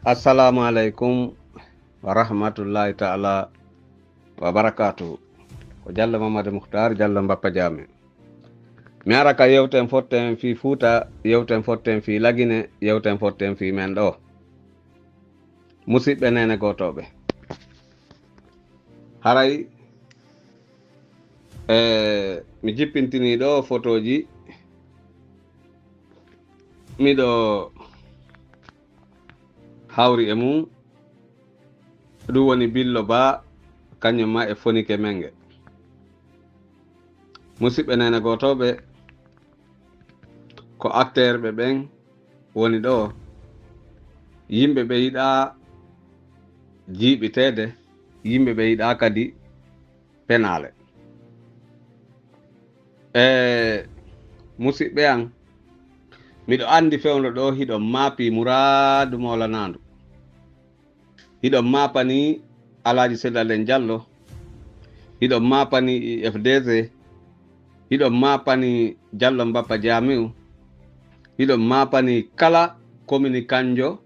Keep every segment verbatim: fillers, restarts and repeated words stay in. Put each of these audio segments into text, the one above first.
Assalamu aleykum wa rahmatullahi ta'ala wa barakatuhu. Ko Jallo Mamadu Muhtar, Jallo Mbappa Jaame. Mi ara ka yewten fotten fii Fuuta, yewten fotten fii Lagine, yewten fotten fii men ɗoo. Musiɓɓe neene gootooɓe. Haray, eh, mi jippintinii ɗoo fotooji. Miɗo hawri e mum. Ɗum woni Billo Ba, kañum ma e Fonike Menge. Musiɓɓe neene gootooɓe, ko akteerɓe ɓen woni ɗoo. Yimɓe ɓe yiɗaa jiiɓiteede, yimɓe ɓe yiɗaa kadi penaale. E musiɓɓe an, miɗo anndi fewndo ɗoo hiɗon maapii muraadu moolanaandu. Hiɗon maapanii Alaaji Seydou Alain Diallo, hiɗon maapanii I F D C, hiɗon maapanii Diallo Mbappa Jaamiu, hiɗon maapanii kala communicanjo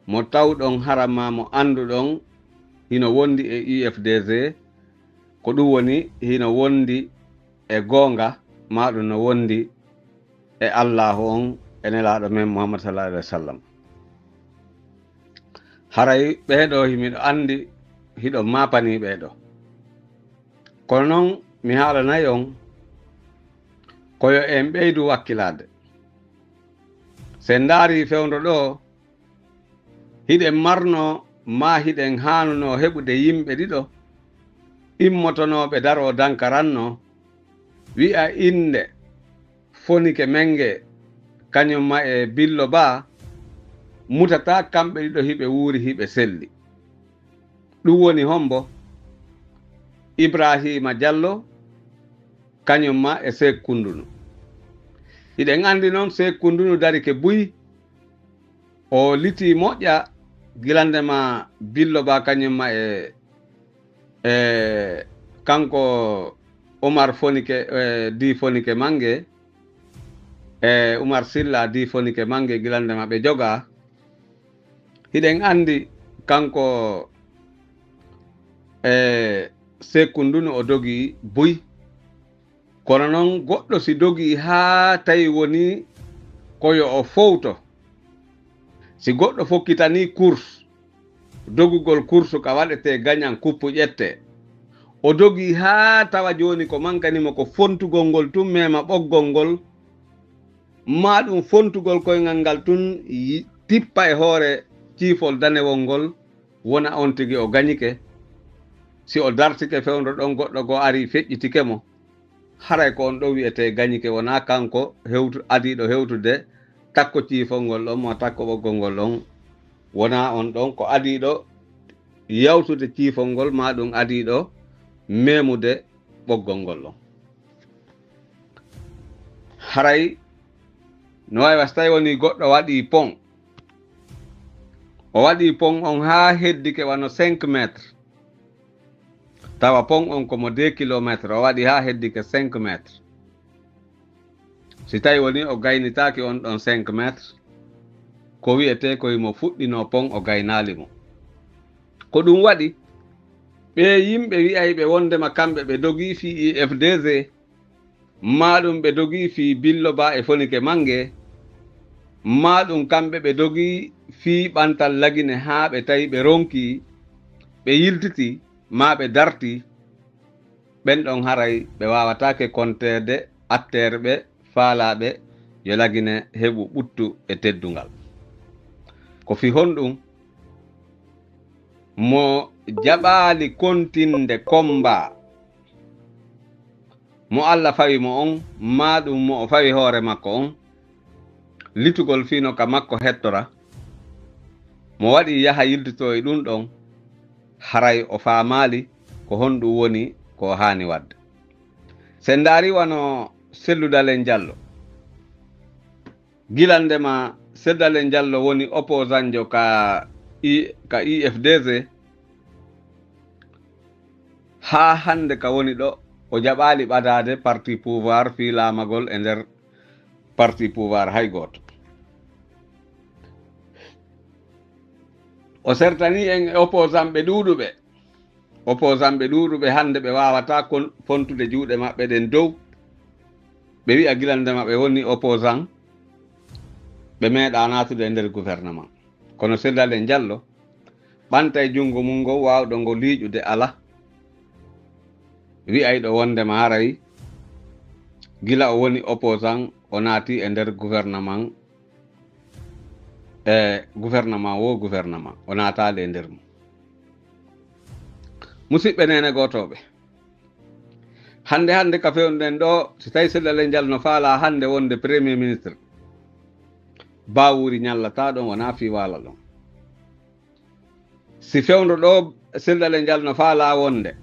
mo tawɗon hara maa mo annduɗon hino wondi e I F D C, ko ɗum woni hino wondi e goonga, maa ɗum no wondi e Allaahu on e Nelaaɗo men Muhammad sallallahu alaihi wasallam. Haray ɓee ɗoo himiɗo anndi hiɗon maapanii ɓee ɗoo. Kono non mi haalanay on ko yo en ɓeydu wakkilaade. Si en ndaarii fewndo ɗoo, hiɗen marnoo maa hiɗen haanunoo heɓude yimɓe ɗiɗo immotonooɓe daroo dankarannoo, wi'a innde Fonike Menge, kañum ma e Billo Ba, mutataa kamɓe ɗiɗo hiɓe wuuri, hiɓe selli. Ɗum woni hombo? Ibraahiima Jallo, kañum ma e Seek Kundunu. Hiɗen anndi non Seek Kundunu darike buy, o litii moƴƴa gilande ma Billo Ba kañum ma e, e kanko Umar Fonike, e Di Fonike Mange, e Umar Silla Di Fonike Mange gilande ma ɓe jogaa. Hiɗen anndi kanko e Seek Kundunu o dogii buy. Kono non goɗɗo si dogii haa tawi woni ko yo o fowto, si goɗɗo fokkitanii course, dogugol course ka waɗetee gagnant, kuppu ƴettee, o dogii haa tawa jooni ko mankani mo ko fontugol ngol tun mema ɓoggol ngol, maa ɗum fontugol koyngal ngal tun yi-, tippa e hoore ciifol danewol ngol, wona on tigi o gañike. Si o dartike fewndo ɗon, goɗɗo goo arii feƴƴitike mo, haray ko on ɗon wi'etee gañike, wonaa kanko hewtu-, adiiɗo hewtude takko ciifol ngol ɗon, maa takko ɓoggol ngol ɗon. Wonaa on ɗon, ko adiiɗo yawtude ciifol ngol, maa ɗum adiiɗo meemude ɓoggol ngol ɗon. Haray no waawi wa si tawi wonii goɗɗo waɗii pont, o waɗii pont on haa heddike wano cinq mètres, tawa pont on ko mo deux kilomètres, o waɗi haa heddike cinq mètres. Si tawi woni o gaynitaaki on ɗon cinq mètres, ko wi'etee ko himo fuɗɗinoo pont, o gaynaali mo. Ko ɗum waɗi, ɓee yimɓe wi'ayɓe wondema kamɓe ɓe dogii fii I F D C, maa ɗum ɓe dogii fii Billo Ba e Fonike Mange, maa ɗum kamɓe ɓe dogii fii ɓantal Lagine haa ɓe tawi ɓe ronkii, ɓe yiltitii, maa ɓe dartii, ɓen ɗon haray ɓe waawataake konteede atteerɓe faalaaɓe yo Lagine heɓu ɓuttu e teddungal. Ko fii honɗum? Mo jaɓaali kontinde kommbaa mo Alla fawi mo on, maa ɗum mo o fawi hoore makko on, litugol fii no ka makko hettora, mo waɗi yaha yiltitoo e ɗum ɗon, haray o faamaali ko honɗum woni ko o haani waɗde. Si en ndaarii wano Sellu Dalen Jallo, gila ndema Sellu Dalen Jallo woni opposantjo ka I-, ka I F D C, haa hannde ka woni ɗo, o jaɓaali ɓadaade parti pouvoir fii laamagol e nder parti pouvoir hay gooto. O sertanii en e opposant ɓe ɗuuɗuɓe. Opposant ɓe ɗuuɗuɓe hannde ɓe waawataa kon-, fontude juuɗe maɓɓe ɗen dow. Ɓe wi'a gila nde maɓɓe woni opposant, ɓe meeɗaa naatude e nder gouvernement. Kono Seydou Dalein Diallo ɓantay junngo mum ngon waawɗo ngo liiƴude ala. Wi'ayɗo wondema haray gila o woni opposant, o naati e nder gouvernement, e gouvernement wo gouvernement, o naataali e nder mum. Musiɓɓe neene gootooɓe, hannde hannde ka fewndo ɗen ɗoo, si tawi Seydou Dalein Diallo no faalaa hannde wonde premier ministre, Bawuri ñallataa ɗon, wonaa fii waala ɗon. Si fewndo ɗoo Seydou Dalein Diallo no faalaa wonde,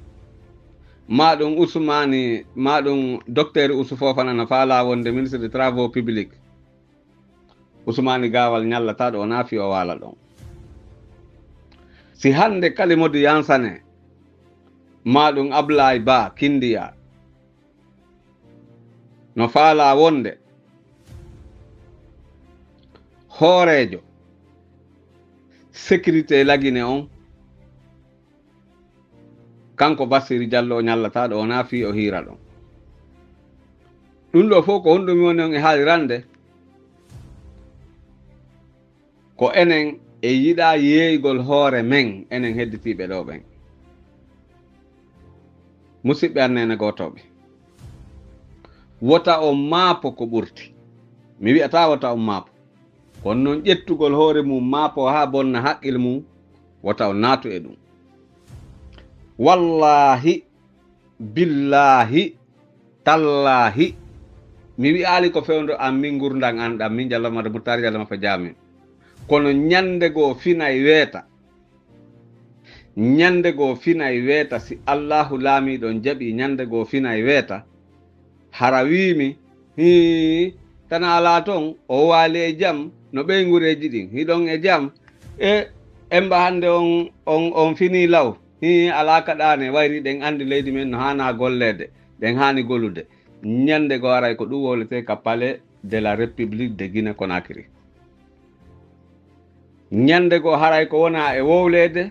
maa ɗum Usmani, maa ɗum Docteur Usu Fofana no faalaa wonde ministre des travaux publics, Usmani Gaawal ñallataa ɗo, wonaa fii o waala ɗon. Si hannde Kalimodu Yansane, maa ɗum Ablaye Ba Kindiya, no faalaa wonde hooreejo sécurité Lagine on, kanko Bassirou Diallo o ñallataa ɗo, wonaa fii o hiira ɗon. Ɗum ɗoo fof ko honɗum woni on e haalirande? Ko enen e yiɗaa yeeygol hoore men, enen hedditiiɓe ɗoo ɓen. Musiɓɓe an neene gootooɓe, wota on maapo ko ɓurti. Mi wi'ataa wota on maapo. Kono non ƴettugol hoore mum maapo haa bonna haqqil mum, wota on naatu e ɗum. Wallaahi, billaahi, tallaahi, mi wi'aali ko fewndo an min ngurndan an ɗan, min Jallo Mado Muttaari Jallo Mappa Jaamin. Kono ñande goo finay weeta. Ñande goo finay weeta, si Allaahu Laamiiɗo on jaɓii, ñande goo finay weeta. Hara wiimi, hii, tana alaa ton, o waali e jam, no ɓeyngureeji ɗin, hiɗon e jam. E, emba hannde on, on, on finii law, hii, alaa ka ɗaane, wayri ɗen anndi leydi men no haanaa golleede, ɗen haani golude. Ñande goo haray ko ɗum wowletee ka Palais de la République de Guinée Conakry. Ñande goo haray ko wonaa e wowleede,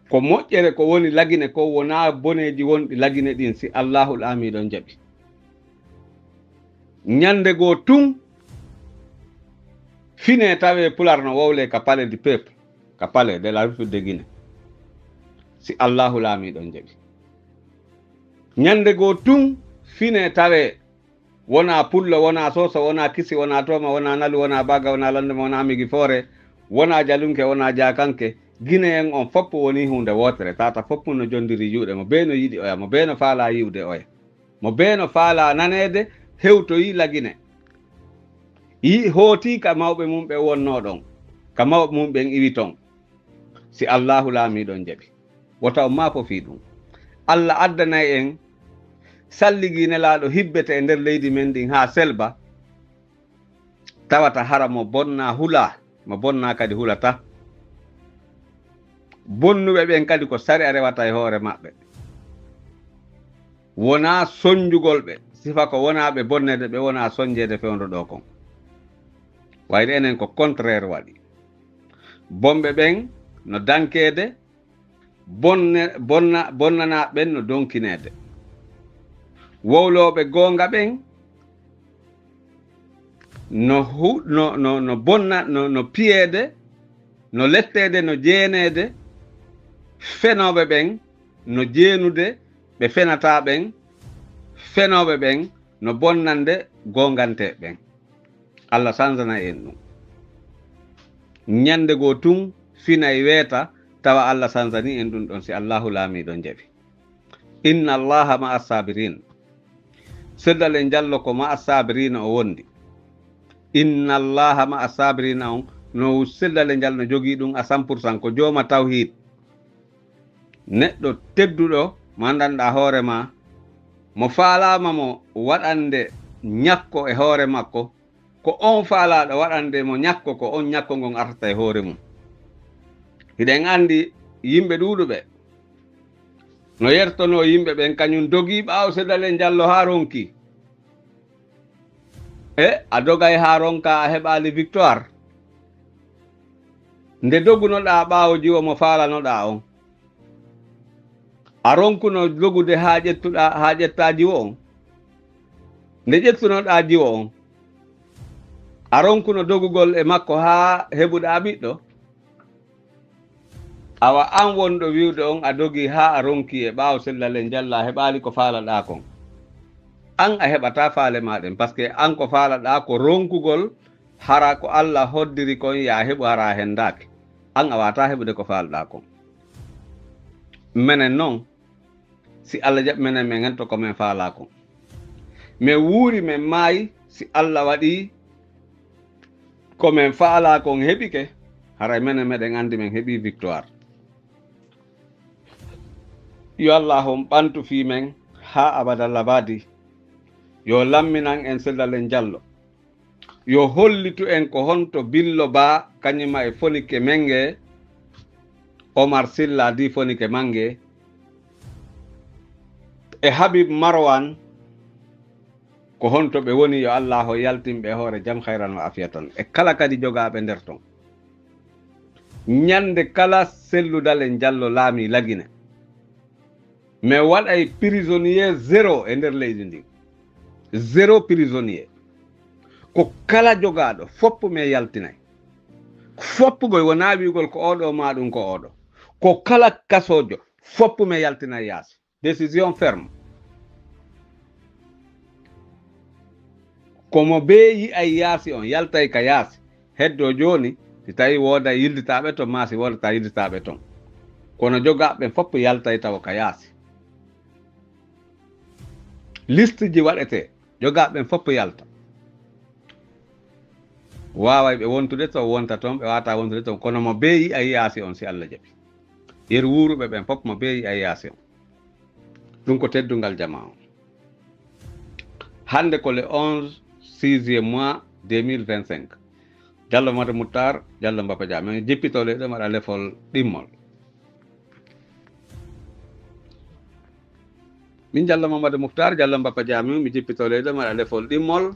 ko moƴƴere ko woni Lagine ko wonaa boneeji wonɗi Lagine ɗin si Allaahu Laamiiɗo on jaɓi. Ñande goo tun, finee tawee Pular no wowlee ka Palais du Peuple, ka Palais de la République de Guinée, si Allaahu Laamiiɗo on jaɓi. Ñande goo tun, finee tawee wonaa Pullo, wonaa Sooso, wonaa Kisi, wonaa Tooma, wonaa Nalu, wonaa Baaga, wonaa Landema, wonaa Migi Foore, wonaa Jalunke, wonaa Jaakanke. Gine en on fof wonii huunde wootere. Tata fof no jondiri juuɗe, mo bee no yiɗi oya, mo bee no faalaa yi'ude oya, mo bee no faalaa naneede, hewtoyi Lagine. Yi-, hootii ka mawɓe mum ɓe wonnoo ɗon, ka mawɓe mum ɓen iwi ton. Si Allaahu Laamiiɗo on jaɓi, wota on maafo fii ɗum. Alla addanay en salligii nelaaɗo hibbete e nder leydi men ndin haa selba, tawata hara mo bonnaa hulaa, mo bonnaa kadi hulataa. Bonnuɓe ɓen kadi ko sariya rewata e hoore maɓɓe. Wonaa sonjugol ɓe, sifa ko wonaa ɓe bonneede, ɓe wonaa sonjeede fewndo ɗoo kon. Wayde enen ko contraire waɗi. Bonɓe ɓen no dankeede, bonne-, bonna-, bonnanaaɓe ɓen no donkineede. Wowlooɓe goonga ɓen no hu-, no, no, no bonna-, no, no piyeede, no letteede, no jeeneede. Fenooɓe ɓen no jeenude ɓe fenataa ɓen. Fenooɓe ɓen no bonnande goonganteeɓe ɓen. Alla sanzana en ɗum. Ñande goo tun finay weeta, tawa Alla sanzani en ɗum ɗon si Allaahu Laamiiɗo jaɓi. Inna Allaha ma'a sabirin. Seddalen Jallo ko ma'a sabirina o wondi. Inna Allaha ma'a sabirina on, no Seddalen Jallo no jogii ɗum à cent pour cent, ko jooma tawhiid. Neɗɗo tedduɗo, mo anndanɗaa hoore maa, mo faalaama mo waɗande ñakko e hoore makko, ko on faalaaɗo waɗande mo ñakko, ko on ñakko ngon artata e hoore mum. Hiɗen anndi yimɓe ɗuuɗuɓe no yertonoo yimɓe ɓen, kañum dogii ɓaawo Seddalen Jallo haa ronki. E a dogay haa ronka, a heɓaali victoire. Nde dogunoɗaa ɓaawo jiwo mo faalanoɗaa on, a ronkuno dogude haa ƴettuɗaa, haa ƴettaa jiwo on? Nde ƴettunoɗaa jiwo on, a ronkuno dogugol e makko haa heɓuɗaa ɓiɗɗo? Awa an wonɗo wi'ude on a dogii haa a ronkii e ɓaawo sellal e njalla a heɓaali ko faalaɗaa kon. An a heɓataa faale maa ɗen, parce que an ko faalaɗaa ko ronkugol, hara ko Alla hoddiri kon yo a heɓu hara a hendaaki. An a waawataa heɓude ko faalaɗaa kon. Menen non, si Alla jaɓi menen men hento ko men faalaa kon. Men wuuri men maayi, si Alla waɗii ko men faalaa kon heɓike, haray menen meɗen anndi men heɓii victoire. Yo Allaahu on ɓantu fii men haa abadal abadi. Yo lamminan en sellal en jallo. Yo hollitu en ko honto Billo Ba kañuma e fonike men nge, Omar Silla di fonike man nge, e Habib Marwan, ko honto ɓe woni, yo Allaahu yaltin ɓe e hoore jam, hayran wa afiyatan, e kala kadi jogaaɓe nder ton. Ñande kala Sellu Dalen Jallo laamii Lagine, mi waɗay prisonnier zéro e nder leydi ndin. Zéro prisonnier. Ko kala jogaaɗo, foppu mi yaltinay. Foppu goy wonaa wi'ugol ko oo ɗoo maa ɗun ko oo ɗoo. Ko kala kasoojo, foppu mi yaltinay yaasi. Décision ferme. Ko mo bee yi'ay yaasi on, yaltay ka yaasi. Heddoo jooni, si tawii wooday yiltitaaɓe ton, maa si woodataa yiltitaaɓe ton. Kono jogaaɓe ɓen fof yaltay tawa ka yaasi. Liste ji waɗetee, jogaaɓe ɓen fof yalta. Waaway ɓe wontude ton, wonta ton, ɓe waawataa wontude ton. Kono mo bee yi'ay yaasi on, si Alla jaɓi. Yer wuuruɓe ɓen fof, mo bee yi'ay yaasi on. Ɗun ko teddungal jamaa on. Hannde ko le onze, sixième mois deux mille vingt-cinq. Jallo Madu Muttar, Jallo Mbappa Dia. Min jippitoo ley ɗo, mi waɗa lefol ɗimmol. Min Jallo Mamadu Muktar, Jallo Mbappa Dia, min mi jippitoo ley ɗo, mi waɗa lefol ɗimmol.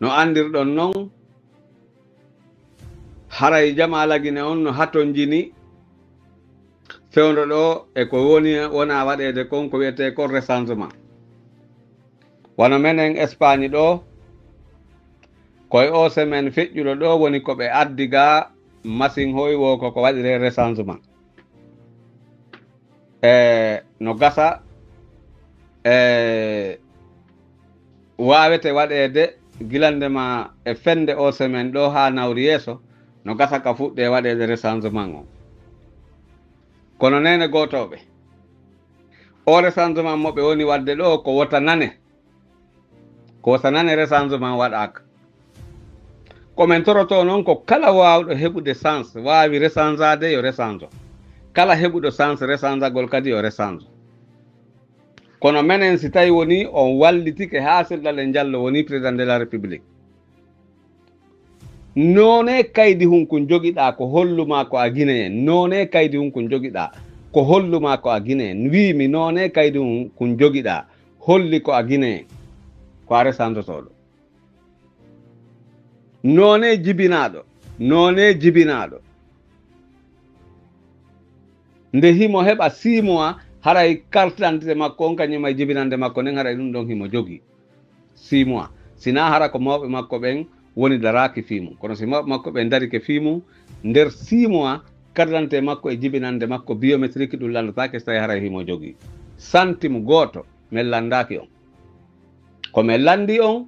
No anndirɗon non, haray jamaa Lagine on no hatonjini fewndo ɗo e ko woni, wona waɗeede kon, ko wi'etee kon recensement. Wano menen Espagne ɗo, ko e oo semaine feƴƴuɗo ɗo woni ko ɓe addi ga masiŋ hoy woo ko ko waɗiree recensement. E no gasa, e waawete waɗeede gilande ma e fende oo semaine ɗo haa nawri yeeso, no gasa ka fuɗɗee waɗeede recensement on. Kono neene gootooɓe, oo recensement mo ɓe woni waɗde ɗo ko wota nane. Ko wota nane recensement waɗaaka. Ko men torotoo non ko kala waawɗo heɓude chance, waawi recensaade yo recenso. Kala heɓuɗo chance recensaagol kadi yo recenso. Kono menen si tawi woni on wallitike haa Sellu Dalen Jallo woni président de la République, noone kaydi hun kun jogiɗaa ko hollu maa ko a Guinéen. Noone kaydi hun kun jogiɗaa ko hollu maa ko a Guinéen. Wiimi noone kaydi hun kun jogiɗaa holli ko a Guinéen. Ko a resandotooɗo. Noone jibinaaɗo. Noone jibinaaɗo. Nde himo heɓa six mois, haray carte d'identité makko on, kañum e jibinande makko nden, haray ɗun ɗon himo jogii. Six mois. Sinaa hara ko mawɓe makko ɓen woni daraaki fii mun. Kono si mawɓe makko ɓen darike fii mun, nder six mois, carte d'identité makko e jibinande makko biométrique ɗun lanndataake si tawii haray himo jogii. Santimu gooto, men lanndaaki on. Ko men lanndii on,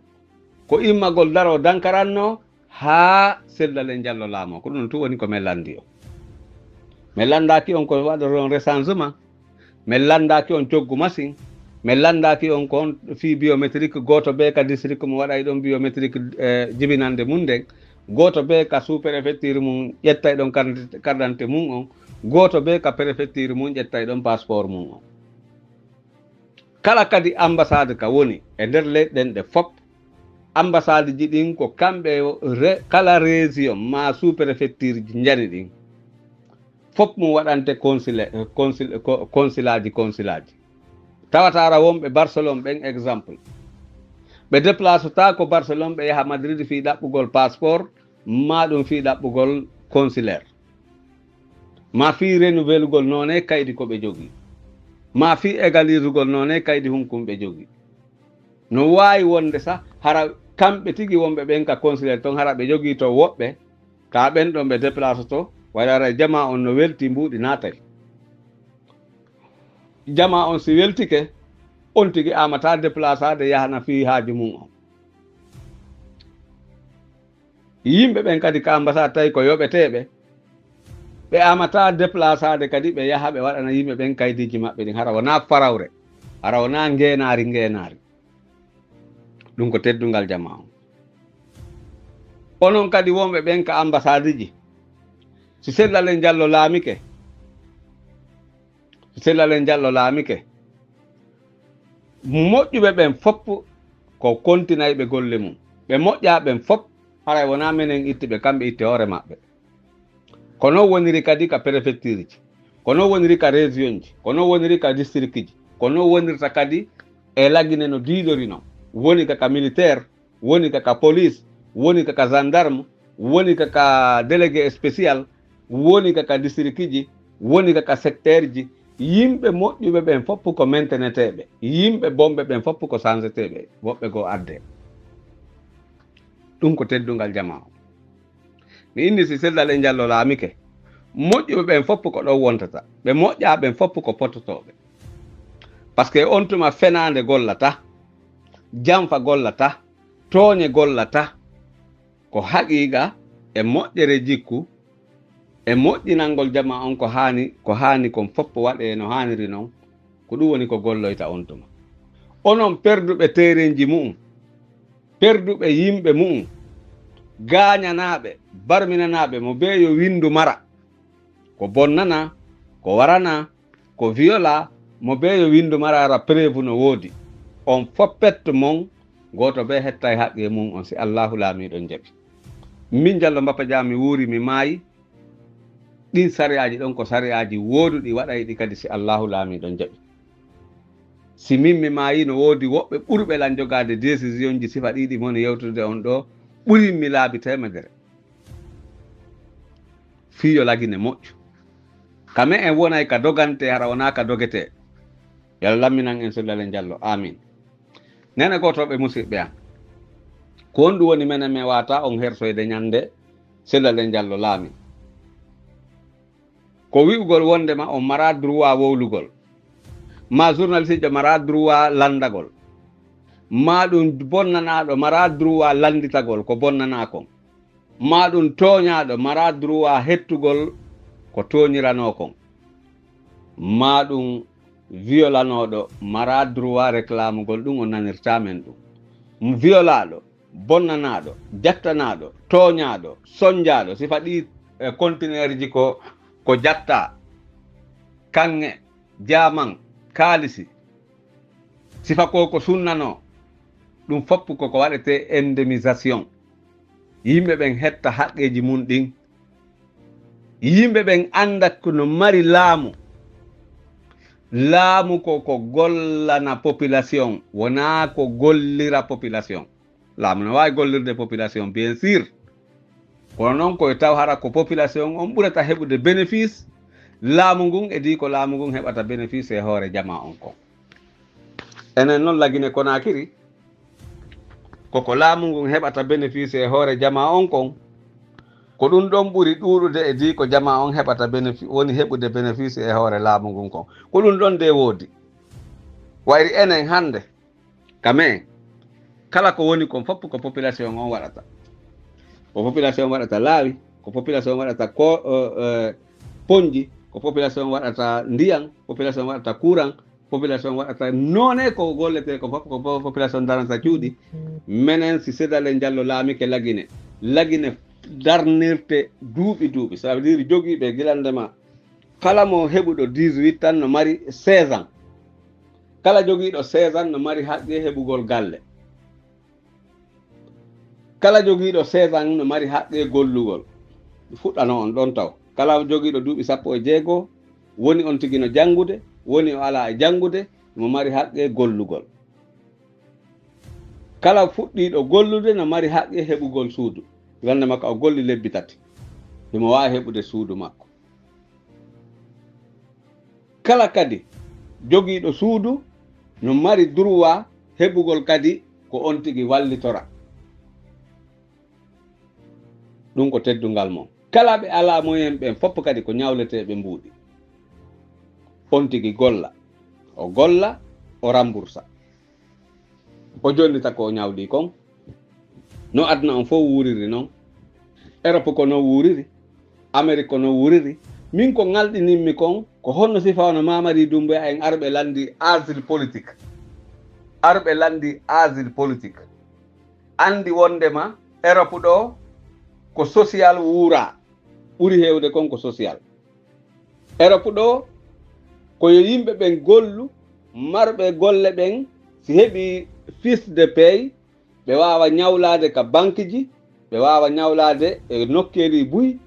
ko immagol daroo dankarannoo, haa Sellu Dalen Jallo laamoo. Ko ɗun tun woni ko men lanndii on. Men lanndaaki on ko waɗoron recensement. Men lanndaaki on coggu masiŋ. Men lanndaaki on ko on fii biométrique, gooto bee ka district mo waɗay ɗon biométrique, eh, jibinande mun nden. Gooto bee ka sous-préfecture mun ƴettay ɗon carte, carte d'identité mun on. Gooto bee ka préfecture mun ƴettay ɗon passeport mun on. Kala kadi ambassade ka woni e nder leyɗe ɗen ɗe fop, ambassade ji ɗin ko kamɓe re-, kala région maa sous-préfecture ji njani ɗin. Fop mum waɗante consule-, consul-, co-, consulaaji, consulaaji. Tawata ara wonɓe Barcelone ɓen, exemple. Ɓe déplace taa ko Barcelone, ɓe yaha Madrid fii ɗaɓɓugol passeport, maa ɗum fii ɗaɓɓugol consulaire, maa fii renouvelugol noone kaydi ko ɓe jogii, maa fii égalisugol noone kaydi hunkun ɓe jogii. No waawi wonde sa hara kamɓe tigi wonɓe ɓen ka consulaire ton, hara ɓe jogii ton woɓɓe ka ɓen ɗon ɓe déplace to, wayla hara jamaa on no welti mbuuɗi naatay. Jamaa on si weltike, on tigi amataa déplaçaade yahana fii haaju mun on. Yimɓe ɓen kadi ka ambassade tawi ko yoɓeteeɓe, ɓe amataa déplaçaade kadi ɓe yaha ɓe waɗana yimɓe ɓen kaydiiji maɓɓe ɗin, hara wonaa farawre, hara wonaa ngeenaari, ngeenaari. Ɗum ko teddungal jamaa on. Onon kadi wonɓe ɓen ka ambasaadiji, si Sellal en Jallo laamike, si Sellal en Jallo laamike, moƴƴuɓe ɓen fof ko kontinayɓe golle mum. Ɓe moƴƴaa ɓen fof, haray wonaa menen itti ɓe, kamɓe itti hoore maɓɓe. Ko non woniri kadi ka prefecture ji, ko non woniri ka région ji, ko non woniri ka district ji, ko non wonirta kadi e Lagine no diidori non. Woni ka ka militaire, woni ka ka police, woni ka ka gendarme, woni ka ka délégué spécial, woni ka ka district ji, woni ka ka secteur ji. Yimɓe moƴƴuɓe ɓen fof ko mainteneteeɓe, yimɓe bonɓe ɓen fof ko changeteeɓe, woɓɓe goo addee. Ɗum ko teddungal jamaa on. Mi inni si Sellal en Jallo laamike, moƴƴuɓe ɓen fof ko ɗon wontata, ɓe moƴƴaa ɓen fof ko pototooɓe. Parce que on tuma fenaande gollata, janfa gollata, tooñe gollata, ko haqiiqa e moƴƴere jikku, e moƴƴinangol jamaa on ko haani, ko haani kon fof waɗee no haaniri non, ko ɗum woni ko golloyta on tuma. Onon perduɓe teerenji mu'un, perduɓe yimɓe mu'un, gaañanaaɓe, barminanaaɓe, mo bee yo winndu mara, ko bonnanaa, ko waranaa, ko violaa, mo bee yo winndu mara hara preuve no woodi. On fof perte mon, gooto bee hettay haqqee mum on si Allaahu Laamiiɗo on jaɓi. Min Jallo Mbappa Jaa mi wuuri mi maayi, ɗin sariyaaji ɗon ko sariyaaji wooduɗi waɗayɗi kadi si Allaahu Laamiiɗo on jaɓi. Si min mi maayi no woodi woɓɓe ɓurɓe lan jogaade décision ji sifa ɗiɗi moni yewtude on ɗoo, ɓurin mi laabi teemedere. Fii yo Lagine moƴƴu. Ka me'en wonay ka dogantee hara wonaa ka dogetee. Yo Alla lamminan en Sellal en Jallo. Aamiin. Neene gootooɓe musiɓɓe an, ko honɗum woni menen men waawataa on hersoyde ñannde Sellal en Jallo laamii? Ko wi'ugol wonndema on maraa droit wowlugol, maa journalistejo maraa droit lanndagol, maa ɗum bonnanaaɗo maraa droit lannditagol ko bonnanaa kon, maa ɗum tooñaaɗo maraa droit hettugol ko tooñiranoo kon, maa ɗum violanooɗo maraa droit réclamugol ɗum o nanirtaa men ɗum. Violaaɗo, bonnanaaɗo, jattanaaɗo, tooñaaɗo, sonjaaɗo, sifa ɗii, e, conteneurji ko, ko jattaa, kaŋŋe, jaaman, kaalisi, sifa ko ko sunnanoo, ɗum fof ko ko waɗetee indemnisation. Yimɓe ɓen hetta haqqeeji mum ɗin. Yimɓe ɓen annda ko no mari laamu. Laamu ko ko gollana population, wonaa ko gollira population. Laamu no waawi gollirde population, bien sûr. Kono non ko e taw hara ko population on ɓurata heɓude bénéfice laamu ngun, e dii ko laamu ngun heɓata bénéfice e hoore jamaa on kon. Enen non Lagine Konaakiri, ko ko laamu ngun heɓata bénéfice e hoore jamaa on kon, ko ɗum ɗon ɓuri ɗuuɗude e dii ko jamaa on heɓata bénéfi-, woni heɓude bénéfice e hoore laamu ngun kon. Ko ɗum ɗon de woodi. Wayri enen hannde, ka men, kala ko woni kon fof ko population on waɗata. Ko population waɗata laawi, ko population waɗata ko, eh, eh, ponji, ko population waɗata ndiyan, population waɗata courant, population waɗata noone ko golletee ko fof ko po-, population daranta cuuɗi. Menen si Sedalen Jallo laamike Lagine, Lagine darnirte duuɓi duuɓi. Ça veut dire jogiiɓe gilande ma, kala mo heɓuɗo dix-huit ans no mari seize ans. Kala jogiiɗo seize ans no mari haqqe heɓugol galle. Kala jogiiɗo seize ans no mari haqqe gollugol. Fuɗɗano on ɗon taw. Kala jogiiɗo duuɓi sappo e jeego, woni on tigi no janngude, woni o alaa e janngude, mo mari haqqe gollugol. Kala fuɗɗiiɗo gollude no mari haqqe heɓugol suudu. Gannde makko o golli lebbi tati. himo waawi heɓude suudu makko. Kala kadi jogiiɗo suudu no mari durwa heɓugol kadi ko on tigi wallitora. Ɗum ko teddungal mon. Kala ɓe alaa moyen ɓen fof kadi ko ñawleteeɓe mbuuɗi. On tigi golla. O golla, o rambursa. O jonnita ko o ñawdi kon. No aduna on fof wuuriri non. Europe ko non wuuriri. Amérique ko non wuuriri. Min ko ŋalɗinimmi kon, ko honno sifa wano Mamadi Doumbouya en arɓe lanndi asile politique. Arɓe lanndi asile politique. Anndi wonndema Europe ɗoo ko social wuuraa. Ɓuri heewde kon ko social. Europe ɗoo ko yo yimɓe ɓen gollu, marɓe golle ɓen, si heɓii fiche de paie, ɓe waawa ñawlaade ka bankiji, ɓe waawa ñawlaade e nokkeeli buy,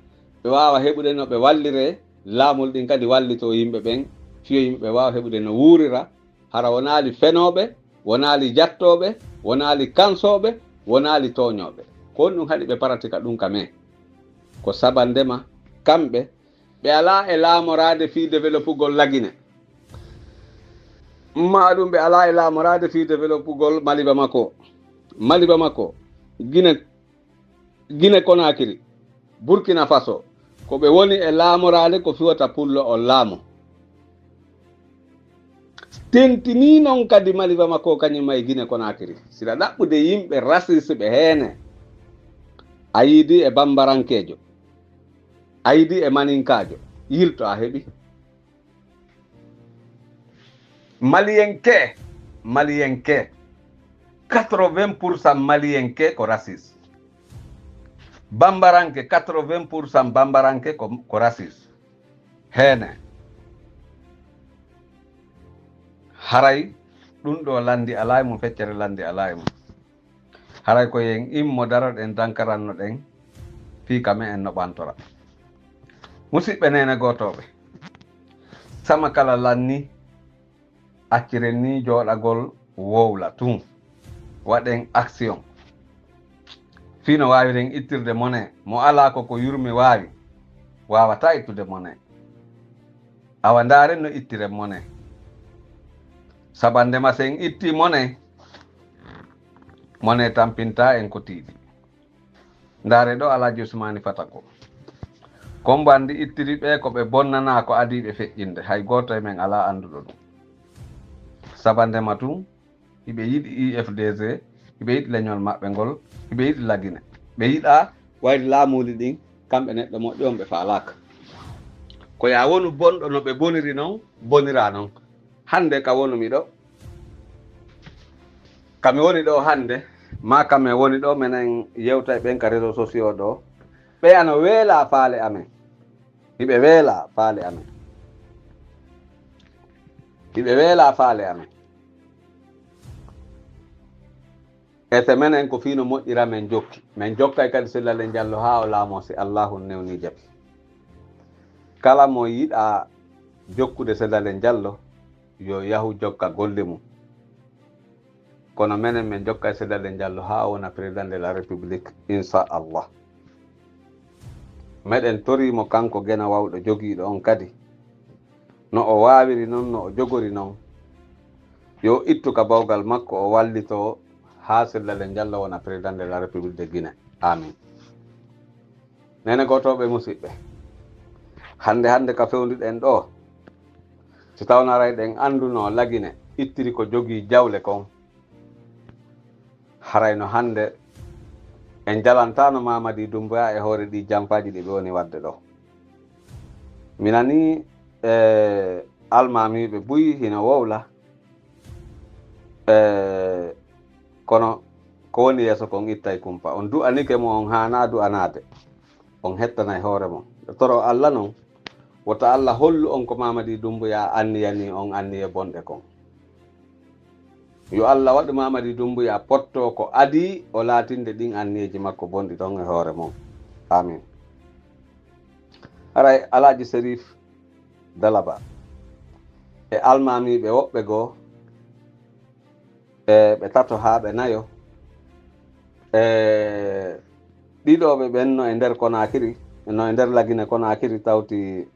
ɓe waawa heɓude no ɓe walliree, laamol ɗin kadi wallitoo yimɓe ɓen, fiyo yimɓe ɓe waawa heɓude no wuurira, hara wonaali fenooɓe, wonaali jattooɓe, wonaali kansooɓe, wonaali tooñooɓe. Ko honɗun haɗi ɓe paratika ɗun ka men? Ko sabandema kamɓe ɓe alaa e laamoraade fii developugol Lagine. Maa ɗum ɓe alaa e laamoraade fii developugol Mali Bamako. Mali Bamako, Gine, Gine Konakiri, Burkina Faso, ko ɓe woni e laamoraade ko fiwata pullo on laamo. Tentinii non kadi Mali Bamako kañum e Gine Konakiri. Siɗa ɗaɓɓude yimɓe raciste ɓe heene, a yiidii e Bambarankeejo, a yiidii e Maninkaajo, yilto a heɓi. Maliyenke, Maliyenke, quatre-vingts pour cent Maliyenke ko raciste. Bambaranke, quatre-vingts pour cent Bambaranke ko, ko raciste. Heene. Haray ɗun ɗoo lanndi alaa e mun, feccere lanndi alaa e mun. Haray ko yo en immo daroɗen dankarannoɗen fii ka me'en no ɓantora. Musiɓɓe neene gootooɓe, sama kala lanni, acciren nii jooɗagol wowla tun. Waɗen action. Fii no waawiren ittirde mone, mo alaa ko ko yurmi waawi, waawataa ittude mone. Awa ndaaren no ittiren mone. Sabande ma si en ittii mone, mone tampintaa en ko tiiɗi. Ndaare ɗoo Alhaji Usmaani Fata ko. Kombo anndi ittiri ɓe ko ɓe bonnanaa ko adii ɓe feƴƴinde. Hay gooto e men alaa annduɗo ɗum. Sabande ma tun, hiɓe yiɗi U F D G, hiɓe yiɗi leñol maɓɓe ngol, hiɓe yiɗi Lagine. Ɓe yiɗaa wayde laamuuli ɗin, kamɓe neɗɗo moƴƴo on ɓe faalaaka. Ko yaa wonu bonɗo no ɓe boniri non, boniraa non. Hannde ka wonu mi ɗo, ka mi woni ɗo hannde, maa ka men woni ɗo, menen yewta e ɓen ka réseaux sociaux ɗo, ɓe ano weelaa faale amen. Hiɓe weelaa faale amen. Hiɓe weelaa faale amen. E te menen ko fii no moƴƴira men jokki. Men jokkay kadi Sellalen Jallo haa o laamoo si Allaahu newnii jaɓi. Kala mo yiɗaa jokkude Sellalen Jallo, yo yahu jokka golle mum. Kono menen men jokkay Sellalen Jallo haa o wona Président de la République, insha Allah. Meɗen torii mo kanko Geno Wawɗo jogiiɗo on kadi, no o waawiri non, no o jogori non, yo o ittu ka bawgal makko, o wallitoo haa Sellalen Jallo wona Président de la République de Guinée. Amin. Neene gootooɓe musiɓɓe, hannde hannde ka fewnduɗen ɗoo, si tawno aray ɗen anndunoo Lagine ittiri ko jogii jawle kon, haray no hannde en jalantaano Mamadi Doumbouya e hoore ɗii janfaaji ɗi ɓe woni waɗde ɗoo. Mi nanii, e, almaamiiɓe buy hino wowla, e, kono ko woni yeeso kon ittay kumpa. On du'anike mo on haanaa du'anaade. On hettanay hoore mon. Ɓe toro Alla non, wota Alla hollu on ko Mamadi Doumbouya anniyanii on anniye bonɗe kon. Yo Alla waɗu Mamadi Doumbouya pottoo ko adii o laatinde ɗin anniyeeji makko bonɗi ɗon e hoore mon. Amin. Haray Alhaji Serif Dalaba e almaamiiɓe woɓɓe goo, e ɓe tato haa ɓe nayo, e ɗiɗo ɓe ɓen no e nder Konakiri, no e nder Lagine Konaakiri tawti,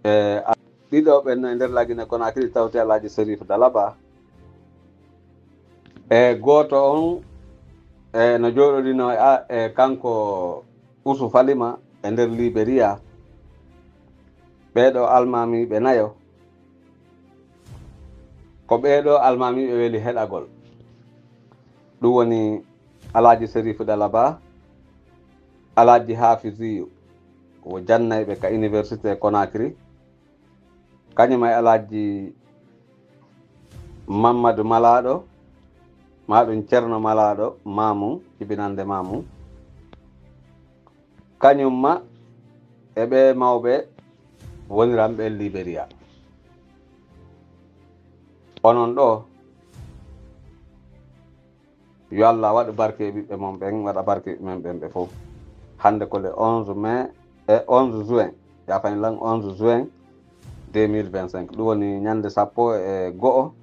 e, a-, ɗiɗo ɓen no e nder Lagine Konaakiri tawti Alhaji Serif Dalaba. E gooto on, e, no jooɗodinoo e a-, e kanko Usu Falima e nder Liberiya. Ɓee ɗoo almaamiiɓe nayo, ko ɓee ɗoo almaamiiɓe weli heɗagol. Ɗum woni Alhaji Serif Dalaba, Alhaji Hafiziyu, wo jannayɓe ka Université Conakry, kañum e Alhaji Mammadu Malaaɗo, maa ɗum Cerno Malaaɗo, Maamu, jibinande Maamu. Kañum ma e ɓee mawɓe woniranɓe Liberiya. Onon ɗoo, yo Allah waɗu barke e ɓiɓɓe mon ɓen, waɗa barke e ɓiɓɓe men ɓen ɓe fof. Hannde ko le onze mai, e onze juin, yaafani lan, onze juin deux mille vingt-cinq. Ɗum woni ñannde sappo e go'o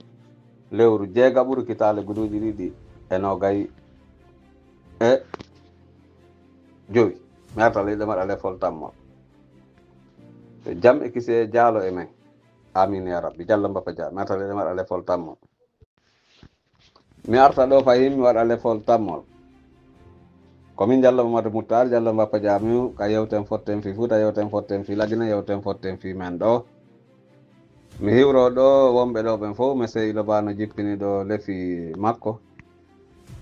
lewru jeegaɓuru kitaale guduuji ɗiɗi e noogay e jowi. Mi arta leyɗe maɗa lefol tammol. Jam e kisiyee jaalo e men. Amiin yaa Rabbi. Jallo Mbappa Dia. Mi arta leyɗe maɗa lefol tammol. Mi arta ɗoo fahin mi waɗa lefol tammol. Ko min Jallo Mamadou Moutar, Jallo Mbappa Jaamiu, ka yewten fotten fii Fuuta, yewten fotten fii Lagine, yewten fotten fii men ɗoo. Mi hiwroo ɗoo wonɓe ɗoo ɓen fof, Monsieur Ilobano jippini ɗoo lefi makko.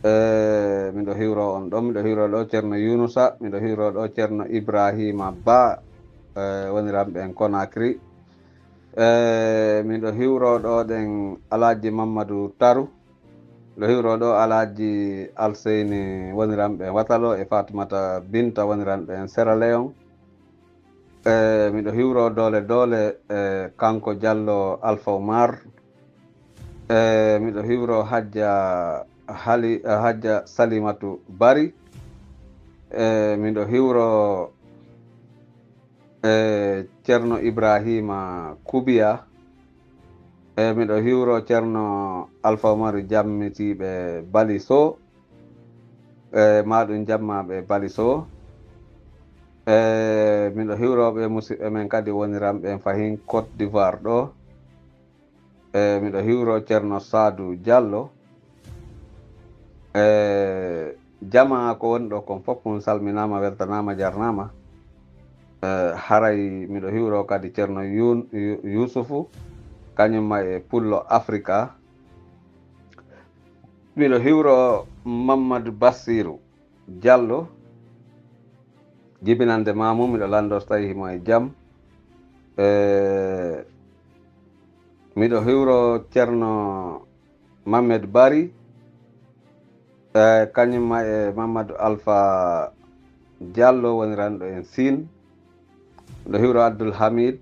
E, miɗo hiwroo on ɗoo, miɗo hiwroo ɗoo Ceerno Yunusa, miɗo hiwroo ɗoo Ceerno Ibrahima Ba, e, woniranɓe en Conakry. E, miɗo hiwroo ɗoo ɗen Alhaji Mammadu Taru, miɗo hiwroo ɗoo Alhaji Alseyni woniranɓe en Watalo e Fatumata Binta woniranɓe en Sierra Leone. E, miɗo hiwroo doole doole, e, kanko Jallo Alfa Umar. E, miɗo hiwroo Hajja Hali-, e, Hajja Salimatu Bari. E, miɗo hiwroo, e, Ceerno Ibrahima Kubiya. E, miɗo hiwroo Ceerno Alfa Umar Jammitiiɓe Bali Sow. E, maa ɗum jammaaɓe Bali Sow. E, miɗo hiwroo ɓe musiɓɓe men kadi woniranɓe en fahin Côte d'Ivoire ɗoo. E, miɗo hiwroo Ceerno Saadu Jallo. E, jamaa ko woni ɗoo kon fof, on salminaama, weltanaama, jarnaama. E, haray miɗo hiwroo kadi Ceerno Yun-, Yu-, Yuusufu, kañum ma e Pullo Afrika. Miɗo hiwroo Mammadu Bassiru Jallo, jibinande Maamu, miɗo lanndoo so tawii himo e jam. E, miɗo hiwroo Ceerno Mammed Bari, e, kañum ma e Mamadou Alpha Diallo woniranɗo en Siin. Miɗo hiwroo Abdoul Hamid.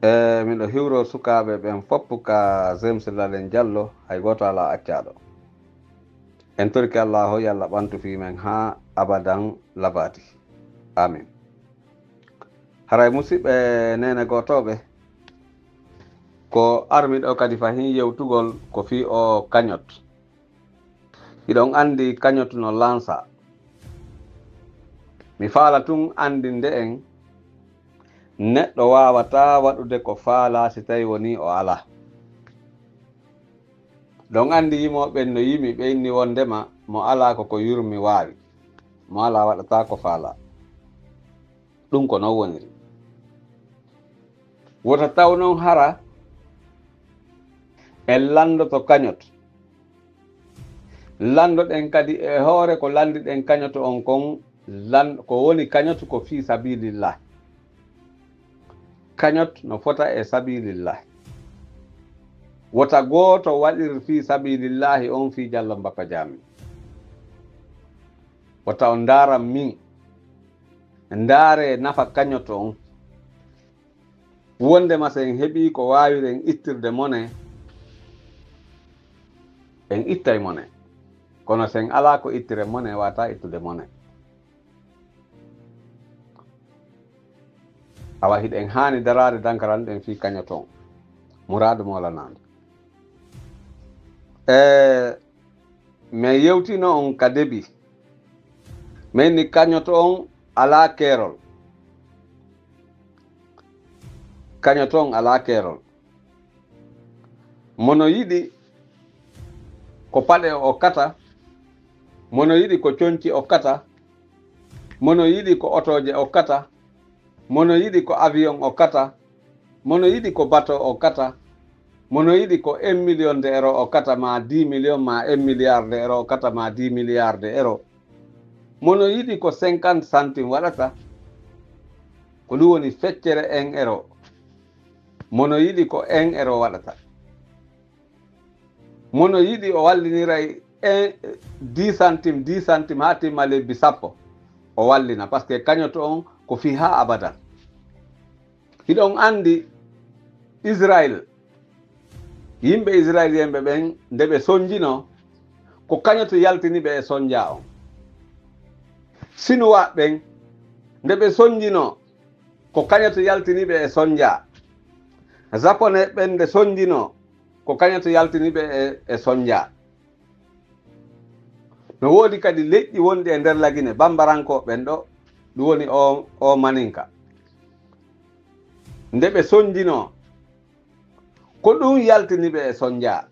E, miɗo hiwroo sukaaɓe ɓen fof ka James Lalen Diallo, hay gooto alaa accaaɗo. En torike Allaahu, yo Alla ɓantu fii men haa abadan labati. Amin. Haray musiɓɓe neene gootooɓe, ko armi ɗoo kadi fahin yewtugol ko fii oo kañot. Hiɗon anndi kañot no lansa. Mi faala tun anndinde en, neɗɗo waawataa waɗude ko faalaa si tawii wonii o alaa. Ɗon anndi yimooɓe ɓen no yimi, ɓe inni wonndema mo alaa ko ko yurmi waawi, mo alaa waɗataa ko faalaa. Ɗun ko non woniri. Wota taw non hara en lanndoto kañot. Lanndoɗen kadi e hoore ko lanndiɗen kañoto on kon, lan-, ko woni kañoto ko fii sabilillah. Kañot no fota e sabilillah. Wota gooto waɗir fii sabilillahi on fii Jallo Mbappa Jaami. Wota on ndaaran min. Ndaaree nafa kañoto on. Wonndema si en heɓii ko waawiren ittirde mone, en ittay mone. Kono si en alaa ko ittiren mone, waawataa ittude mone. Awa hiɗen haani daraade dankaranɗen fii kañoto on. Muraadu moolanaande. E, men yewtino on ka debi. Men ni kañoto on alaa keerol. Kañoto on alaa keerol. Mo no yiɗi ko paɗe o okkata, mo no yiɗi ko conci okkata, mo no yiɗi ko otooje okkata, mo no yiɗi ko avion okkata, mo no yiɗi ko bateau okkata, mo no yiɗi ko un million de euro okkata, maa dix millions, maa un milliard de euro okkata, maa dix milliards de euro. Mo no yiɗi ko cinquante centimes waɗata, ko ɗum woni feccere un euro. Mo no yiɗi ko un euro waɗata. Mo no yiɗi o walliniray un, dix centimes, dix centimes haa timma lebbi sappo, o wallina, parce que kañoto on ko fii haa abadan. Hiɗon anndi Israel, yimɓe Israeliyenɓe ɓen, nde ɓe sonjinoo, ko kañoto yaltini ɓe e sonjaa on. Sinuwaa ɓen, nde ɓe sonjinoo, ko kañoto yaltini ɓe e sonjaa. Japonais ɓen nde sonjinoo, ko kañoto yaltini ɓe e, e sonjaa. No woodi kadi leƴƴi wonɗi e nder Lagine, Bambarankooɓe ɓen ɗo, ɗum woni o, o Maninka. Nde ɓe sonjinoo, ko ɗum yaltini ɓe e sonjaa.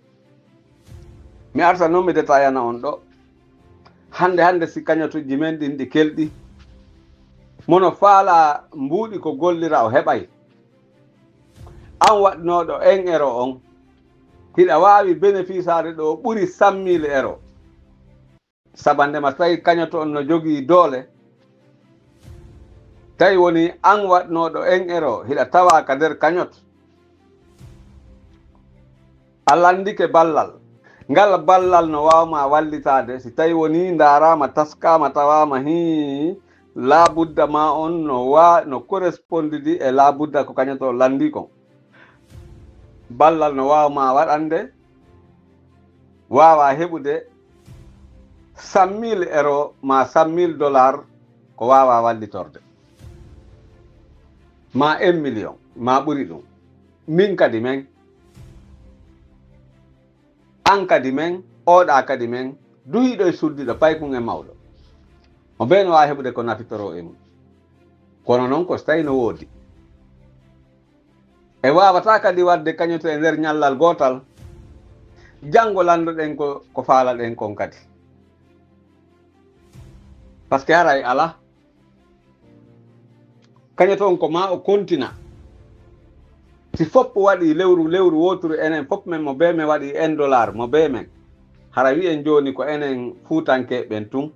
Mi arta non mi detayana on ɗo. Hannde hannde si kañotuji men ɗin ɗi kelɗi, mo no faalaa mbuuɗi ko gollira o heɓay. An waɗnooɗo un euro on, hiɗa waawi benefisaade ɗo ɓuri cent mille euro. Sabande ma tawi kañoto on no jogii doole, tawi woni an waɗnooɗo un euro, hiɗa tawaa ka nder kañot. A lanndike ballal. Ngal ballal no waawma wallitaade, si tawi woni ndaaraama, taskaama, tawaama, hii, laabudda ma on no wa-, no correspondidi e laabudda ko kañoto on lanndii kon. Ballal no waawma waɗande, waawaa heɓude cent mille euro maa cent mille dollars ko waawaa wallitorde. Maa un million, maa ɓuri ɗum. Min kadi men, an kadi men, oɗa kadi men, duhiiɗo e suddiiɗo, paykun e mawɗo. Mo bee no waawi heɓude ko nafitoroo e mum. Kono non ko so tawi no woodi. E waawataa kadi waɗde kañoto e nder ñallal gootal, janngo lanndoɗen ko, ko faalaɗen kon kadi. Parce que haray alaa. Kañoto on ko maa o kontina. Si fof waɗi lewru, lewru wooturu, enen fof men mo bee men waɗi un dollar, mo bee men. Hara wi'en jooni ko enen Fuutanke ɓen tun.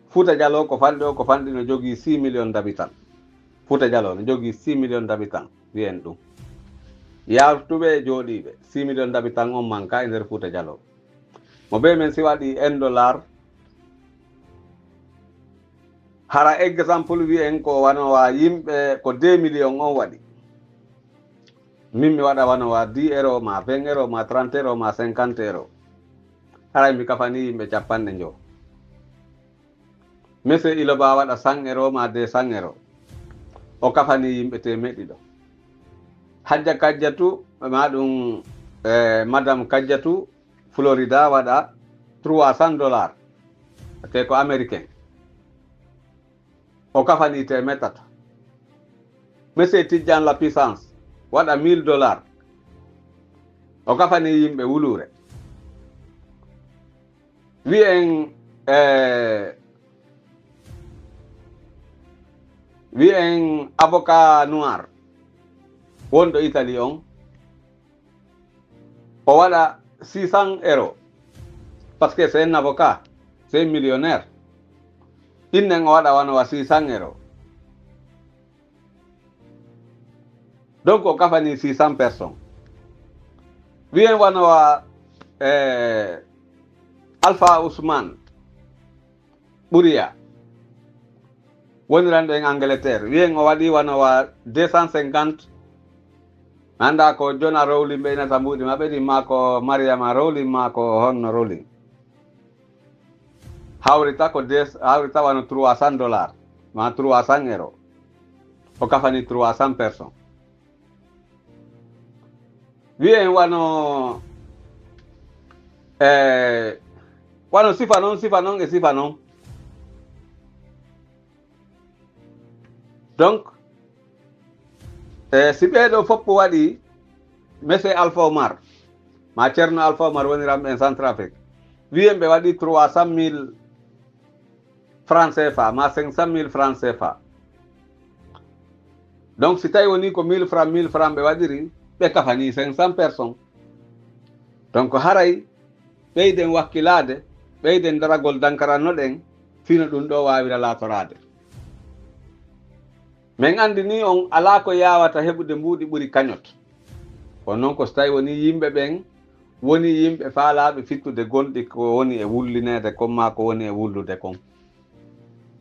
Fuuta Jaloo ko fanɗi o, ko fanɗi no jogii six millions d'habitants. Fuuta Jaloo no jogii six millions d'habitants, wi'en ɗum. Yawtuɓe e jooɗiiɓe, six millions d'habitants on manka e nder Fuuta Jaloo. Mo bee men si waɗi un dollar, hara exemple wi'en ko wano wa yimɓe ko deux millions on waɗi. Min mi waɗa wano wa dix euro, ma vingt euro, ma trente euro, ma cinquante euro. Haray mi kafani yimɓe capanɗe njowo. Monsieur Iloba waɗa cent euro ma deux cents euro. O kafani yimɓe teemeɗɗe ɗiɗo. Hajja Kajjatu, ma ɗum, eh, Madame Kajjatu, Florida waɗa trois cents dollars. Te ko américain. O kafani teemeɗɗe tato. Monsieur Tijjan La Puissance waɗa mille dollars. O kafani yimɓe wuluure. Wi'en, eh, wi'en avocat noir wonɗo Italie on, o waɗa six cents euro. Parce que c'est un avocat, c'est un millionnaire. Innen o waɗa wano wa six cents euro. Donc, o kafani six cents personnes. Wi'en wano wa, eh, Alpha Ousmane Ɓuriya. Woniranɗo en Angleterre. Wi'en o waɗi wano wa deux cent cinquante. Annda ko Jona Rowling ɓe inata mbuuɗi maɓɓe ɗin, maa ko Mariama Rowling, maa ko honno Rowling. Hawrita ko des, hawrita wano trois cents dollars, ma trois cents euro. O kafani trois cents personnes. Wi'en wano, eh, wano sifa non, sifa non e sifa non. Donc, e si ɓee ɗoo fof waɗi, monsieur Alpha Omar, ma Ceerno Alpha Omar woniran ɓen Centrafrique, wiyen ɓe waɗi trois cent mille francs C F A, ma cinq cent mille francs C F A. Donc, si tawi woni ko mille francs, mille francs ɓe waɗiri, ɓe kafani cinq cents personnes. Donc, haray ɓeyden wakkilaade, ɓeyden daragol dankaranno ɗen, fino ɗum ɗoo waawira laatoraade. Men anndinii on alaa ko yaawata heɓude mbuuɗi ɓuri kañot. Kono non ko so tawi woni yimɓe ɓen woni yimɓe faalaaɓe fittude gonɗi ko woni e wullineede kon maa ko woni e wullude kon.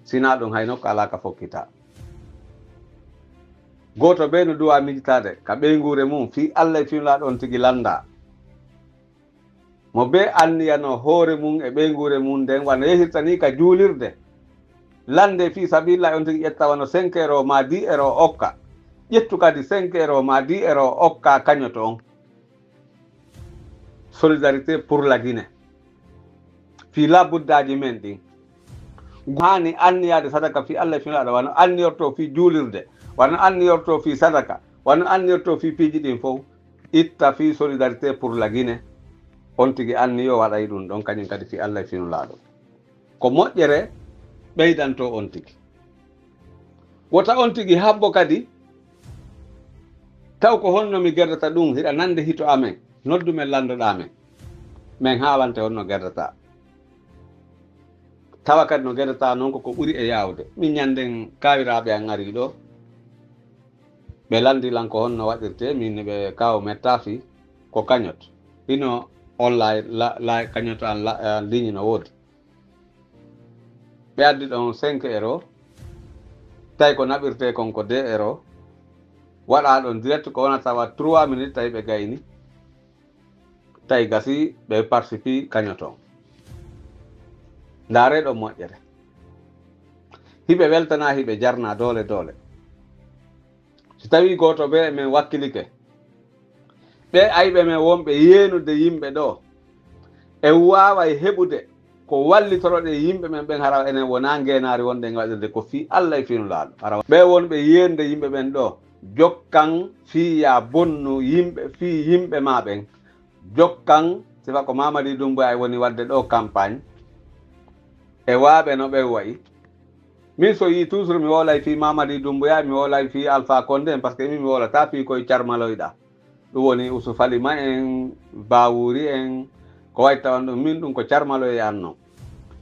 Sinaa ɗum hay nokku alaa ka fokkitaa. Gooto bee no duwaa mijitaade ka ɓeynguure mum fii Alla e fii Nulaaɗo on tigi lannda. Mo bee anniyano hoore mum e ɓeynguure mum nden, wano yehirta nii ka juulirde. Lande fii sabiilillaahi on tigi ƴetta wano cinq euros maa dix euros okka. Ƴettu kadi cinq euros maa dix euros okka kañoto on. Solidarité pour la Guinée. Fii labuddaaji men ɗin. Haani anniyaade sadaka fii Alla e fii Nulaaɗo, wano anniyortoo fii juulirde, wano anniyortoo fii sadaka, wano anniyortoo fii piiji ɗin fow. Itta fii Solidarité pour la Guinée. On tigi anniyo waɗay ɗum ɗon, kañum kadi fii Alla e fii Nulaaɗo. Ko moƴƴere ɓeydantoo on tigi. Wota on tigi habbo kadi, taw ko honno mi gerdata ɗum, hiɗa nande hito amen, noddu men landoɗaa men. Men haalante honno gerdataa. Tawa kadi no gerdataa non ko ko ɓuri e yaawde. Min ñanden kaawiraaɓe an arii ɗoo. Ɓe lanndii lan ko honno waɗirtee, min ɓe kaaw mettaa fii ko kañot. Ino online, la, la, kañot an, la, an ligne no woodi. Ɓe addi ɗon cinq euros, tawi ko naɓirtee kon ko deux euros, waɗaa ɗon direct ko wonata wa trois minutes, tawi ɓe gayni, tawi gasi ɓe participe kañoto. Ndaaree ɗon moƴƴere. Hiɓe weltanaa, hiɓe jarnaa doole doole. Si tawii gooto bee men wakkilike, ɓee ayɓe men wonɓe yeenude yimɓe ɗoo, en waaway heɓude ko wallitoroɗen yimɓe men ɓen, hara enen wonaa ngeenaari wonɗen waɗirde ko fii Alla e fii Nulaaɗo. Hara ɓee wonɓe yeenude yimɓe ɓen ɗoo, jokkan fii yaa bonnu yimɓe, fii yimɓe maa ɓen. Jokkan, sifa ko Mamadi Doumbouya e woni waɗde ɗoo campagne, e waaɓe no ɓen wa'i. Min so yii toujours mi wowlay fii Mamadi Doumbouya, mi wowlay fii Alpha Condé, parce que min mi wowlataa fii koye carmaloyɗaa. Ɗum woni Usu Falima en, Bawuri en, ko wayi tawan ɗum, min ɗum ko carmaloye an non.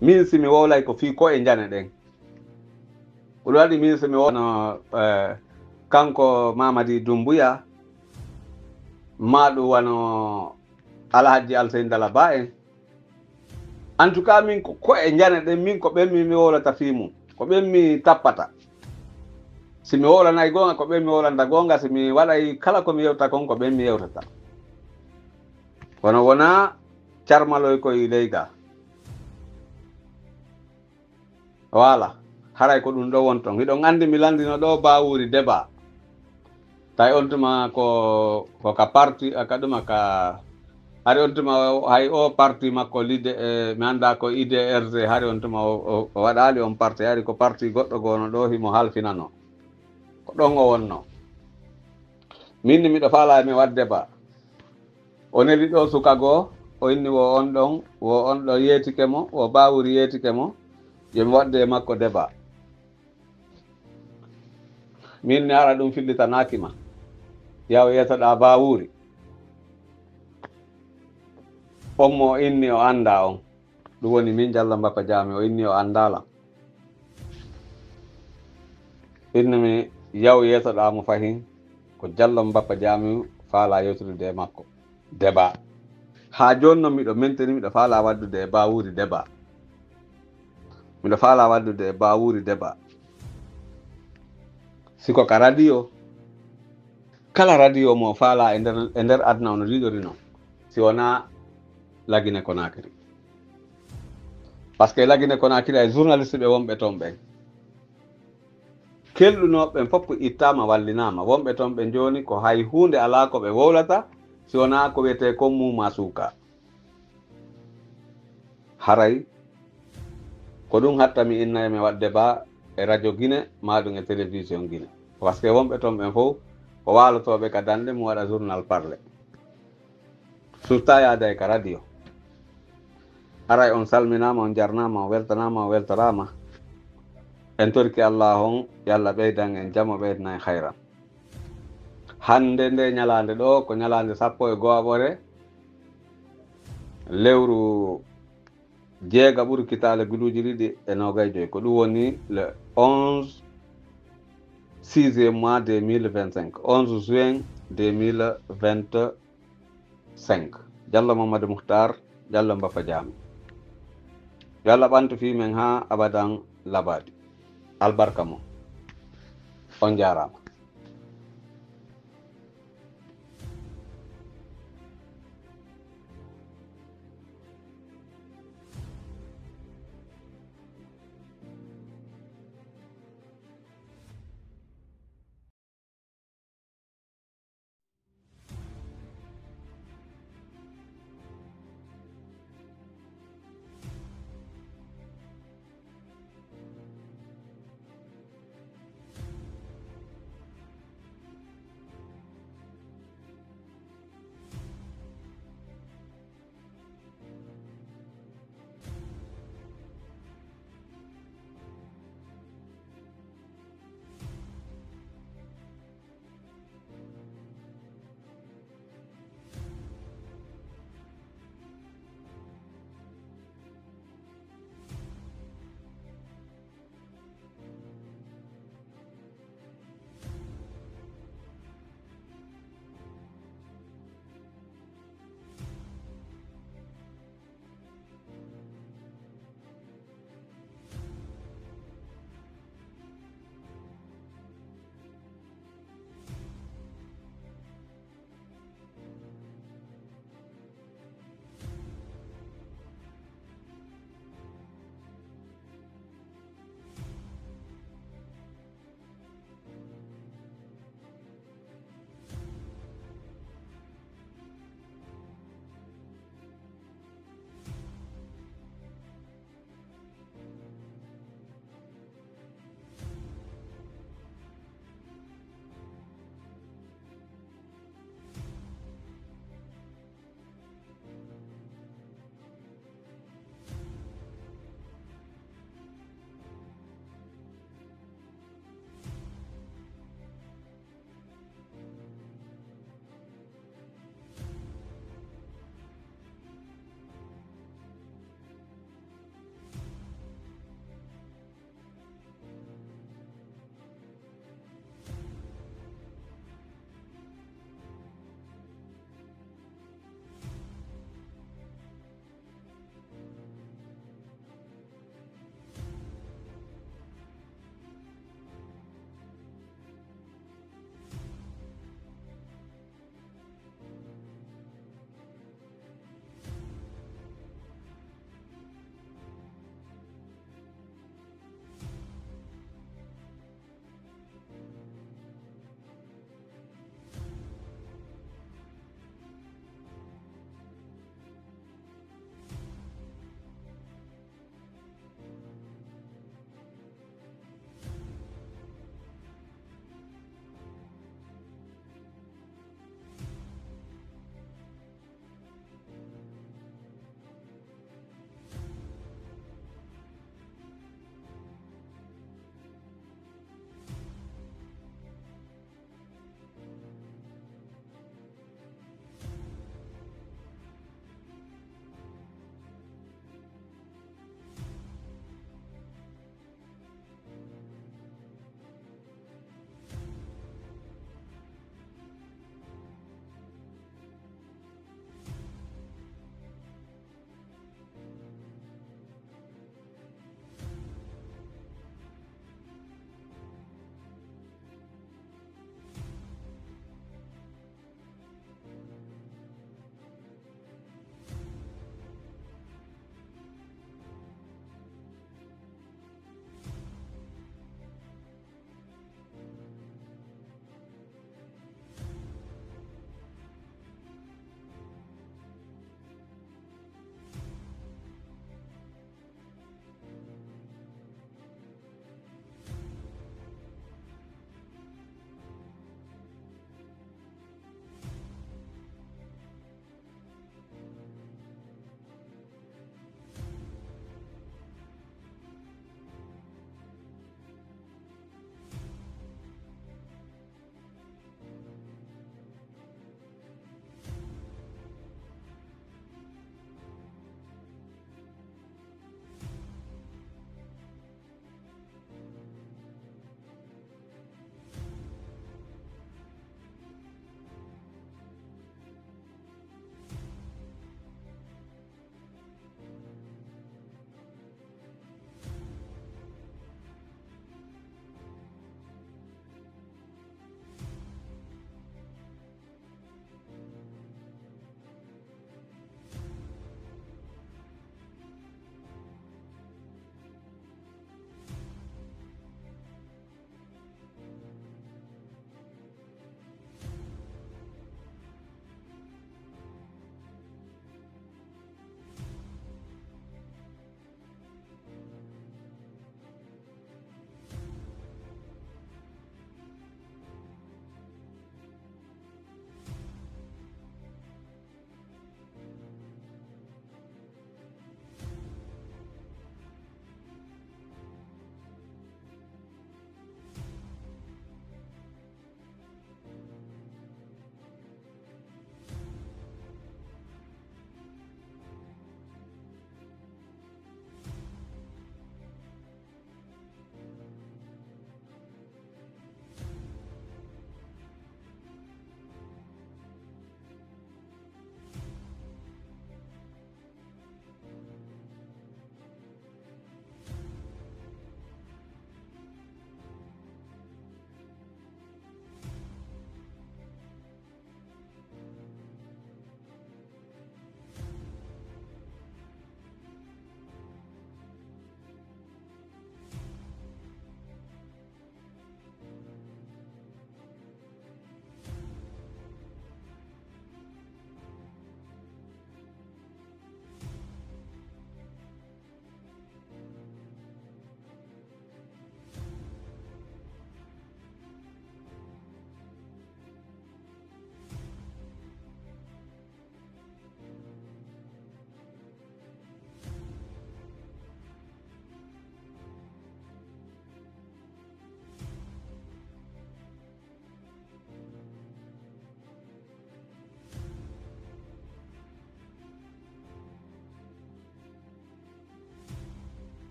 Min si mi wowlay ko fii ko e njane ɗen. Ko ɗum waɗi min si mi wowlano, eh, kanko Mamadi Doumbouya, maa ɗum wano Alhaji Alseyni Dala Ba en. En tout cas, min ko, ko e njane ɗen, min ko ɓen mi, mi wowlata fii mum, ko ɓen mi tappata. Si mi wowlanay goonga, ko ɓen mi wowlanta goonga, si mi waɗay kala ko mi yewta kon, ko ɓen mi yewtata. Kono wonaa carmaloy koye ley gaa. Voilà. Haray ko ɗum ɗoo wonton. Hiɗon anndi mi lanndino ɗoo Bawuri Deba. Tawi on tuma ko, ko ka parti, a, ka ɗuma ka, hari on tuma o, hay o parti makko lidde, e, mi anndaa ko I D R C, hari on tuma o, o, o waɗaali on parti, hari ko parti goɗɗo goono ɗoo himo halfinano. Ko ɗon o wonno. Min ni miɗo faalaa e mi waɗde ba. O neli ɗoo suka goo, o inni wo on ɗon, wo on ɗon yeetike mo, wo Bawuri yeetike mo, yo mi waɗde e makko deba. Min ni hara ɗum fillitanaaki ma. Yaw yeetoɗaa Bawuri. On mo o inni o anndaa on. Ɗum woni min Jallo Mbappa Jaami, o inni o anndaa lan. Inni mi yaw yeetoɗaa mo fahin, ko Jallo Mbappa Jaami faalaa yewtude e makko. Deba. Haa jooni non miɗo menteni, miɗo faalaa waddude e Bawuri deba. Miɗo faalaa waddude e Bawuri deba. Si ko ka radio, kala radio mo faalaa e nder, e nder aduna ono ɗiɗori non, si wonaa La Guinée Conakry. Parce que La Guinée Conakry ay journaliste ɓe wonɓe ton ɓen. Kelɗunooɓe ɓen fof ittaama, wallinaama. Wonɓe ton ɓe jooni ko hay huunde alaa ko ɓe wowlata, si wonaa ko wiyetee kon muuma suuka. Haray, ko ɗum hatta mi inna e mi waɗde ba, e radio Gine, maa ɗum e télévision Gine. Parce que wonɓe toon ɓen fof ko waalotooɓe ka danɗe mum waɗa journal parlé. Surtout yaade ka radio. Aray on salminaama, on jarnaama, on weltanaama, on weltoraama. En torki Allah on, yo Allah ɓeydan en jamo, ɓeydan en hayran. Hannde nde ñalaande ɗo ko ñalaande sappo e go'aɓore lewru jeegaɓuru kitaale guluuji ɗiɗi e noogay joy. Ko ɗum woni le onze sixième mois deux mille vingt-cinq, onze juin deux mille vingt-cinq. Jallo Mamadou Mouhtar, Jallo Mbappa Jaami. Yo Allah ɓantu fii men haa abadan labadi. Albarka mo. On jaaraama.